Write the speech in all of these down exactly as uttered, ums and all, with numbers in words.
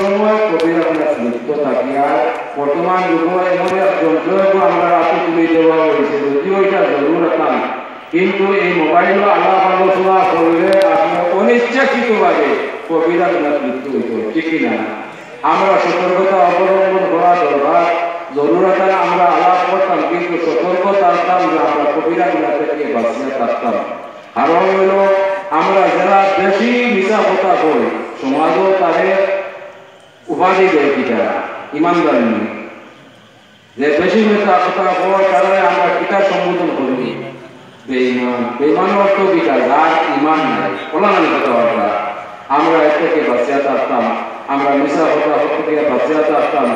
সময় কবিরা গুনাত লিপ্ত থাকি। আর বর্তমান যুগে এমন এক যন্ত্র আমরা হাতে তুলে দেওয়া হয়েছে, যদিও এটা জরুরত নাই, কিন্তু এই মোবাইলও আলাপ আলোচনা করলে আপনি অনিচ্ছাকৃতভাবে কবিরা গুনাত লিপ্ত হইতে হয়, ঠিক কি না? আমরা সতর্কতা অবলম্বন করা দরকার। জরুরত আমরা আলাপ করতাম, কিন্তু সতর্ক থাকতাম যে আমরা কবিরা গুনাহ থেকে বাঁচিয়া থাকতাম। কারণ হইল, আমরা যারা বেশি মিছা কথা কই, সমাজও তারে উপাধি দেয় কিতা, ইমানদার নয়। যে বেশি মিছা কথা কয়, তারারে আমরা কিতা সম্বোধন করি? বেঈমান। বেঈমান অর্থ কিতা? যার ইমান নাই। খোলামেলা কথাবার্তা। আমরা এর থেকে বাঁচিয়া থাকতাম, আমরা মিছা কথা থেকে বাঁচিয়া থাকতাম,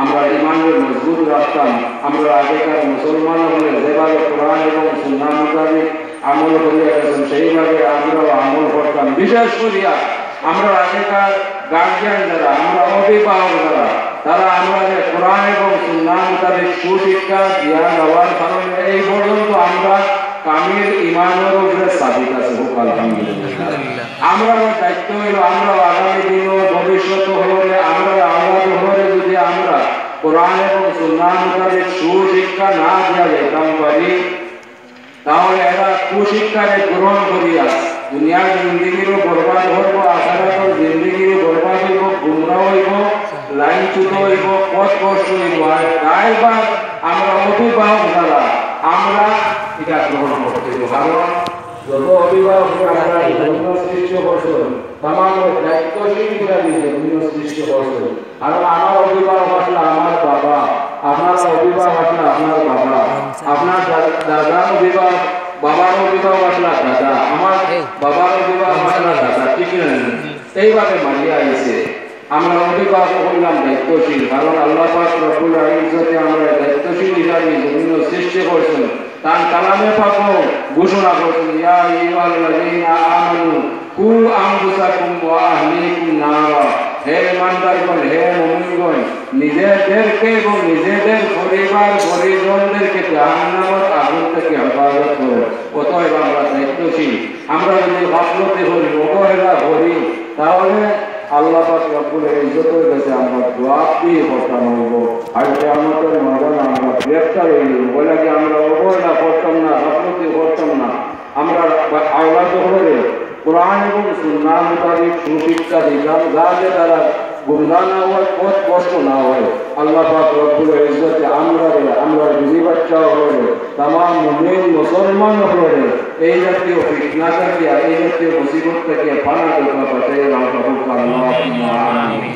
আমরা ইমানরে মজবুত রাখতাম। আমরা আগেকার মুসলমান হলে যেভাবে কোরআন এবং সুন্নাহ মোতাবেক আমল করিয়া গেছেন, সেইভাবে আমরাও আমল করতাম। বিশেষ করিয়া আমরা আগেকার গার্জিয়ান যারা, আমরা অভিভাবক যারা, তারা আমরারে কোরআন এবং সুন্নাহ মোতাবেক সুশিক্ষা দিয়া যাওয়ার কারণে এই পর্যন্ত আমরা কামিল ইমানের উপরে সাবিত আছি। হোক আলহামদুলিল্লাহ। আলহামদুলিল্লাহ। আমরারও দায়িত্ব হইল, আমরাও আগামী দিনও ভবিষ্যৎ হলে, আমরা আওলাদ হলে যদি আমরা কোরআন এবং সুন্নাহ মোতাবেক সুশিক্ষা না দিয়া যাইতাম পারি, তাহলে এরা কুশিক্ষারে গ্রহণ করিয়া দুনিয়ার জিন্দেগিরও বরবাদ হইব, আখিরাতের জিন্দেগিরও বরবাদ হইব, গুমরা হইব, লাইনচ্যুত হইব, পথভ্রষ্ট হইব। আর দায়ভার আমরা অভিভাবক যারা, আমরা এটা গ্রহণ করতে হইব। কারণ যত অভিভাবক আমরা জমিন সৃষ্টি করছেন, তামাম দায়িত্বশীল হিসাবে জমিন সৃষ্টি করছেন। আর আমার অভিভাবক আসলে আমার বাবা, আপনার অভিভাবক আসলে আপনার বাবা, আপনার দা-, দাদার অভিভাবক, বাবার অভিভাবক আসলে দাদা, আমার বাবার অভিভাবক আসলে দাদা, ঠিক না? এইভাবে মানিয়া আইছে। আমরা অভিভাবক হইলাম দায়িত্বশীল, কারণ আল্লাহ পাক রব্বুল ইজ্জতে আমরা দায়িত্বশীল হিসাবে জমিন সৃষ্টি করছেন। তার কালামে পাকও ঘোষণা করছেন, "ইয়া আইয়ুহাল্লাযীনা আমানু কু আনফুসাকুম ওয়া আহলিকুম নারা।" হে ইমানদারগণ, হে মুমিনগণ, নিজেদেরকে এবং নিজেদের পরিবার পরিজনদেরকে জাহান্নামের আগুন থেকে হেফাজত করো। অতএব আমরা দায়িত্বশীল। আমরা যদি গাফলতি করি, অবহেলা করি, তাহলে আল্লাহ পাক রব্বুল ইজ্জতের কাছে আমরা জবাবদিহি করতাম হইব। আর কিয়ামতের ময়দানে আমরা গ্রেফতার হইব। বলে কি আমরা অবহেলা করতাম না, গাফলতি করতাম না। আমরা আওলাদ হলে কোরআন এবং সুন্নাহ মোতাবেক সুশিক্ষা দিতাম, যাতে তারা গুমরা না হয়, পথভ্রষ্ট না হয়। আল্লাহ পাক রব্বুল ইজ্জতে আমরারে, আমরার বিবি বাচ্চা হলে, তামাম মুমিন মুসলমান হলে এই জাতীয় ফিতনা থাকিয়া, এই জাতীয় মুসিবত থাকিয়া পানা ধোকা বাঁচাইয়া রাখো, আল্লাহুম্মা আমিন।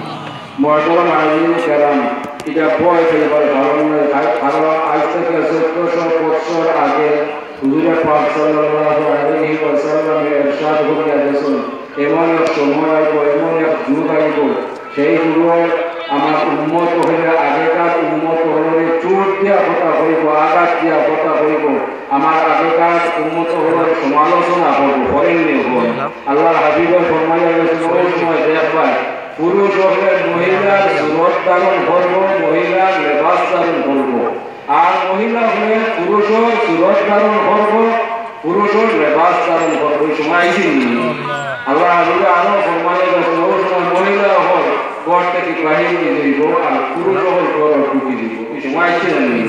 মুহতারাম হাজিরিন কেরাম, এটা ভয় পাইবার কারণ নাই। কারণ আজ থেকে চোদ্দশো বছর আগে হুজুরে পাক সাল্লাল্লাহু আলাইহি ওয়াসাল্লামে ইরশাদ করিয়া গেছেন, এমন এক সময় আইব, এমন এক যুগ আইব, সেই যুগে আমার উম্মত হলে, আগেকার উম্মত হলে চুট দিয়া কথা কইব, আঘাত দিয়া কথা কইব। আমার আগেকার উম্মত হলে সমালোচনা করব, করেননি? আল্লাহর হাবিবে ফরমাইয়া গেছেন, ওই সময় দেখবায় পুরুষ হলে মহিলার সুরত ধারণ করব, মহিলার লেবাস ধারণ করব, আর মহিলা হলে পুরুষর সুরত ধারণ করব, পুরুষর লেবাস ধারণ করব। এই সময় আইছে নি? আল্লাহর হাবিবে আরো ফরমাইয়া গেছেন, ওই সময় মহিলা হল ঘর থেকে বাহির হয়ে যাইব, আর পুরুষ হল ঘর ঢুকে দিব। এই সময় আইছে নি?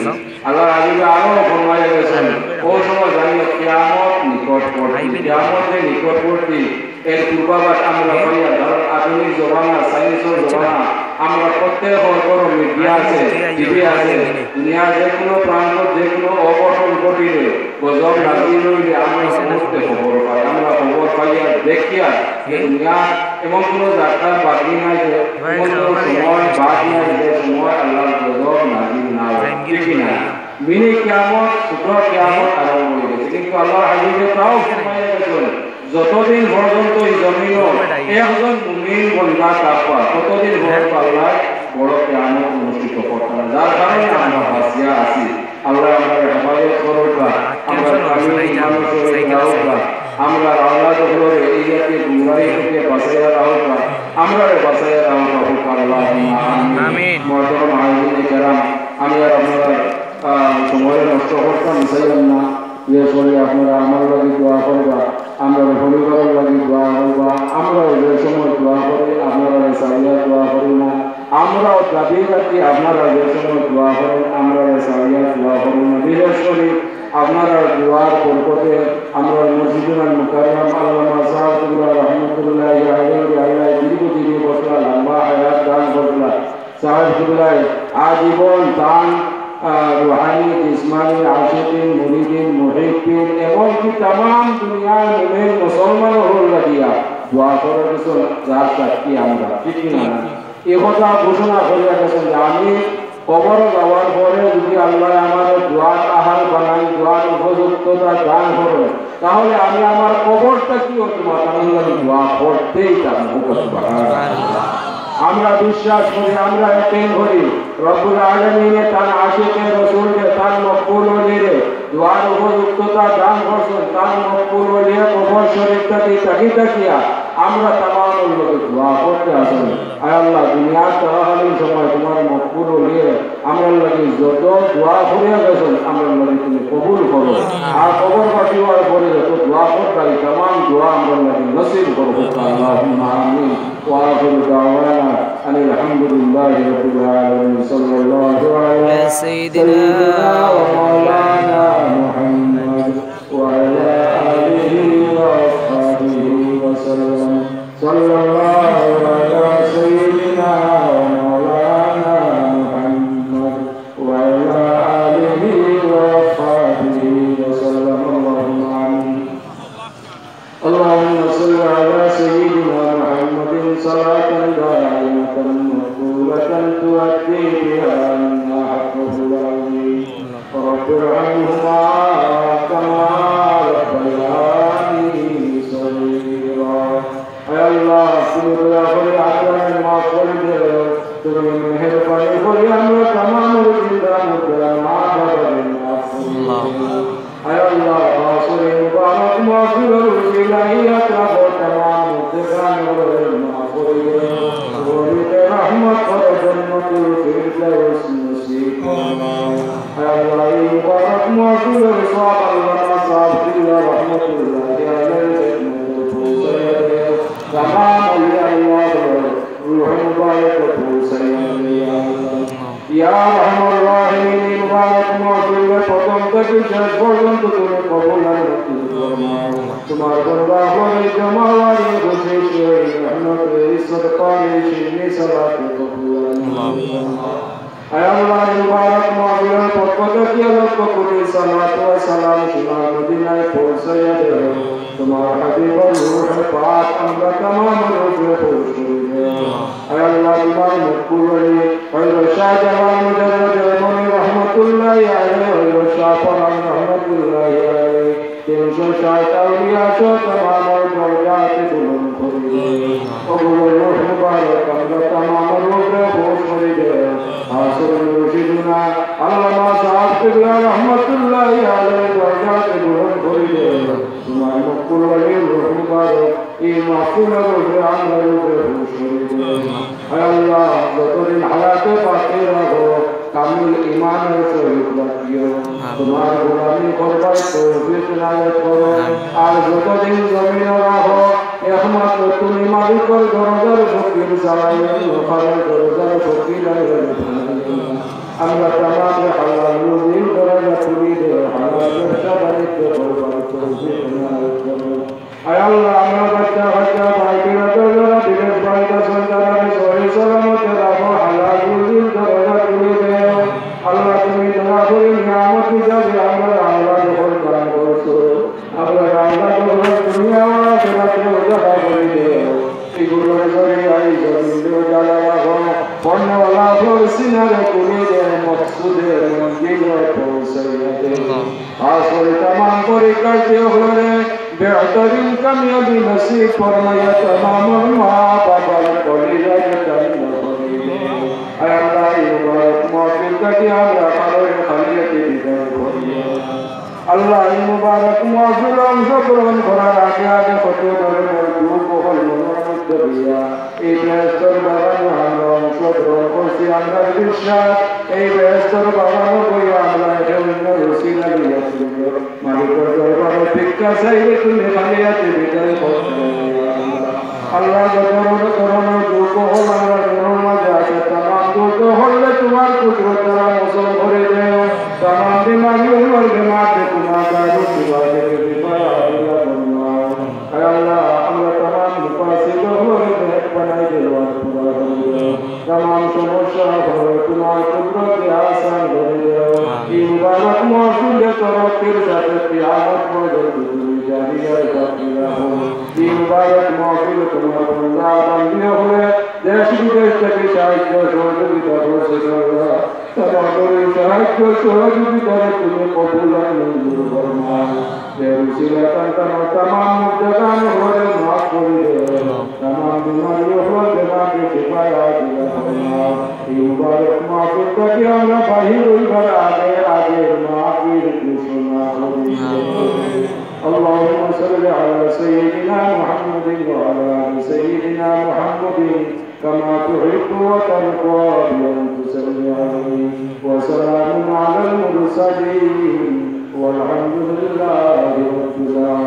আল্লাহর হাবিবে আরো ফরমাইয়া গেছেন, ওই সময় জানিও কিয়ামত নিকটবর্তী, কিয়ামত যে নিকটবর্তী, এর পূর্বাভাস আমরা পাইয়া, কারণ আধুনিক জমানা, সায়েন্সের জমানা, আমরা প্রত্যেক ঘরো মিডিয়া আছে, টিভি আছে, দুনিয়ার যে কোনো প্রান্ত, যে কোনো অঘটন ঘটিলে, গজব নাজিল হইলে আমরা মুহূর্তে খবর পাই, আমরা খবর পাইয়া দেখিয়া যে দুনিয়ার এমন কোনো যাত্রা বাকি নাই যে, এমন কোনো সময় বাকি নাই যে সময় আল্লাহর গজব নাজিল না হয়, ঠিক কি না? মিনি কিয়ামত, ছোট কিয়ামত আরম্ভ হয়ে গেছে, কিন্তু আল্লাহর হাবিবে তাও ফরমাইয়া গেছেন, যতদিন পর্যন্ত এই জমিনো একজন মুমিন বন্দা থাকবা, ততদিন পর্যন্ত আল্লাহ বড় কিয়ামত অনুষ্ঠিত করতে না, যার কারণে আমরা বাঁচিয়া আছি। আল্লাহ আমরা হেফাজত করুক, আমরা কামিল মানুষ হয়ে রাখুক, আমরা আল্লাহ এই জাতীয় গুমরাহি থেকে বাঁচাইয়া রাখুক, আমরা বাঁচাইয়া রাখুক, আল্লাহ আমিন। মুহতারাম হাজিরিন কেরাম, আমি আর আপনারা আহ, সময় নষ্ট করতাম চাইলাম না, বিশেষ করে আপনারা আমার লাগি দোয়া করবা। আমরার পরিবারর লাগি দোয়া করবা। আমরাও যে সময় দোয়া করি, আপনারারে চাইয়া দোয়া করি না। আমরাও দাবি রাখি, আপনারা যে সময় দোয়া করেন, আমরারে চাইয়া দোয়া করি না। বিশেষ করি আপনারার দোয়ার বরকতে আমরার মুর্শিদুল মুকাররম আল্লামা সাহেব কিবলা রহমতুল্লাহি আলাইহি, আল্লাহ দীর্ঘজীবী করলা, লম্বা হায়াত দান করলা। সাহেব কিবলায় আজীবন তান, আহ, রুহানি, জিসমানি, আশিকিন, মুরিদিন, মুহিব্বিন, এমনকি তামাম দুনিয়ার মুমিন মুসলমান অকলর লাগিয়া দোয়া করার কিছু যার সাক্ষী আমরা, ঠিক কি না? এই কথা ঘোষণা করিয়া গেছেন যে আমি কবর যাওয়ার পরে যদি আল্লাহ আমার দোয়ার আহাল বানাই, দোয়ার উপযুক্ততা দান করেন, তাহলে আমি আমার কবরটা কি হতে পারতাম? আমি দোয়া করতেই তার মুখ। আমরা বিশ্বাস করি, আমরা একিন করি, রব্বুল আলামিনে তার আশিকে রসুলরে, তার মকবুল ওলিরে দোয়ার উপযুক্ততা দান করছেন, তার মকবুল ওলিয়ে কবর শরীফ থাকি তাকি তাকিয়া আমরা তামাম লোকে দোয়া করতে আসেন। আয় আল্লাহ, দুনিয়ার চলাকালীন সময় তোমার মকবুল ওলিয়ে আমরার লাগি যত দোয়া করিয়া গেছেন, আমরার লাগি তুমি কবুল করো। আর কবরবাসী হওয়ার পরে যত দোয়া করতাই, তামাম দোয়া আমরার লাগি নসিব করো। আল্লাহুম্মা আমিন। وآخر دعوانا أن الحمد لله رب العالمين. صلى الله على سيدنا ومولانا محمد وعلى آله وأصحابه وسلم. صلى الله على سيدنا ومولانا محمد وعلى آله وأصحابه وسلم. اللهم آمين. اللهم صل على سيدنا محمد صلاة دائمة مقبولة تؤدي بها عنا حقه العظيم. رب ارحمهما كما ربياني صغيرا. আয় আল্লাহ, তুমি দয়া করে আমরারে মাফ করে দেও। তুমি মেহেরবানি করে আমরা তামাম জিন্দা মুর্দা মা বাবারে মাফ করে দেও। আয় আল্লাহ, আসরে মুবারক মাহফিলর উসিলায় ইয়াদ রাখো তামাম মুর্দেগান মাফ করে দেও। কবরে রহমত করো, জান্নাতুল ফিরদাউস নসিব করো। আয় আল্লাহ, এই মুবারক মাহফিলর সওয়াব আল্লামা সাহেব কিবলা রহমতুল্লাহি আলাইহির খেদমতে পৌঁছাইয়া দেও। তামাম আউলিয়া আল্লাহর রুহ মুবারক পৌঁছাইয়া দেও, ইয়া আল্লাহ। ইয়া আরহামার রাহিমিন, এই মুবারক মাহফিলরে প্রথম থাকি শেষ পর্যন্ত তুমি কবুল আর মঞ্জুর ফরমাও। তোমার বন্দা হয়ে জমাওয়ারি বসে সেই মেহনতে এই সদকায়ে শিরনি সালাতে কবুল আর মঞ্জুর ফরমাও। আয় আল্লাহ, এই মুবারক মাহফিলর পক্ষ থাকি লক্ষ কোটি সালাত ও সালাম সোনার মদিনায় পৌঁছাইয়া দেও। তোমার হাবিবর রূহে পাক আমরা তামাম রূহে পৌঁছে দেও। আয় আল্লাহ, তোমার মকবুল ওলি হযরত শাহজালাল মুজাররদ ইয়ামনি রহমতুল্লাহি আলাইহি, হযরত শাহ পরান রহমতুল্লাহি আলাইহি, তিনশো ষাট আউলিয়া সহ তামাম দরজাত বুলন্দ করে দেও। কবুল রূহ মুবারক আমরা তামাম রূহে পৌঁছে দেও। আসরে মুর্শিদুনা আল্লামা সাহেব কিবলা রহমতুল্লাহি আলাইহি দরজাত বুলন্দ করে দেও। তোমার মকবুল ওলির রূহ মুবারক এই মাহফিলর উপরে আমরা উপরে পৌঁছে দেও। আয় আল্লাহ, যতদিন হায়াতে বাকি রাখো, কামিল ইমানের সহিত রাখিও। তোমার গোলামি করবার তৌফিক এনায়েত করো। আর যতদিন জমিনে রাখো, একমাত্র তুমি মালিকর দরজার ফকির, ছাড়া অন্য কারো দরজার ফকির আর আমরা তামাম হালাল রুজির দরজা খুলি দেও, হালাল ব্যবসা বাণিজ্য করবার তৌফিক এনায়েত করো। আয় আল্লাহ, আমরা বাচ্চা কাচ্চা ভাই বেরাদর যারা বিদেশ বাড়িত আছইন, তারারে সহি সালামতে রাখো, হালাল রুজির দরজা খুলি দেও। আল্লাহ, তুমি দয়া করি নিয়ামত হিসাবে আমরার আওলাদ অকল দান করছো। আমরার আওলাদ অকলর দুনিয়া ও আখিরাতে উজালা করি দেও। এগুলোর জরিয়ায় জমিন উজালা রাখো। পড়নেওয়ালা অকলর সিনারে খুলি দেও, মকসুদে মঞ্জিলে পৌঁছাইয়া দেও। আসরে তামাম পরীক্ষার্থী অকলরে বেহতরিন কামিয়াবি নসিব ফরমাইয়া তামাম মা বাবার কলিজারে ঠান্ডা করি দেও। আয় আল্লাহ, এই মুবারক মাহফিল থাকি আমরা কারোর খালি হাতে বিদায় করিও না। আল্লাহ, এই মুবারক মাহফিল অংশগ্রহণ করার আগে আগে কত ধরনের দুঃখ হল মনের মধ্যে দিয়া এই বেহেশতর বাগানে আমরা অংশগ্রহণ করছি। আমরা বিশ্বাস এই বেহেশতর বাগানো বইয়া আমরা একে অন্যর উসিলা লইয়া তুমি মালিকর দরবারে ভিক্ষা চাইলে তুমি খালি হাতে বিদায় করতে। আল্লাহ, যত ধরনের দুঃখ হল আমরা মনের মাঝে আছে, তামাম দুঃখ হলে তোমার কুদরত দ্বারা মোচন করে দেও। তামাম বিমারি হল বেমার দে তোমার দারুণ সেবা থেকে বিপদ আদিলা করলাম। আয় আল্লাহ, আমরা তামাম মুফাসিদ হল নেক বানাই দেও, আর পুরা করে দেও। তামাম সমস্যা হল তোমার কুদরতে আসান করে দেও। এই মুবারক মাহফিলে তরক্কির সাথে কিয়ামত পর্যন্ত তুমি জারি আর বাকি রাখো। এই মুবারক মাহফিলে তোমার বন্দা বান্দি হলে দেশ বিদেশ থেকে সাহায্য সহযোগিতা করছে আল্লাহ। তাদের এই সাহায্য সহযোগিতারে তুমি কবুল আর মঞ্জুর ফরমাও। এর উসিলায় তামাম মুর্দেগান হলে মাফ করে দেও। তামাম বিমারি হলে বেমারি শিফায়ে আজিলা ফরমাও। এই মুবারক মাহফিল থেকে আমরা বাহির হইবার আগে আগে মাহফিল ঘোষণা করি। اللهم صل على سيدنا محمد وعلى آل سيدنا محمد كما تحب وترضى بأن تصلي عليه. وسلام على المرسلين والحمد لله رب العالمين.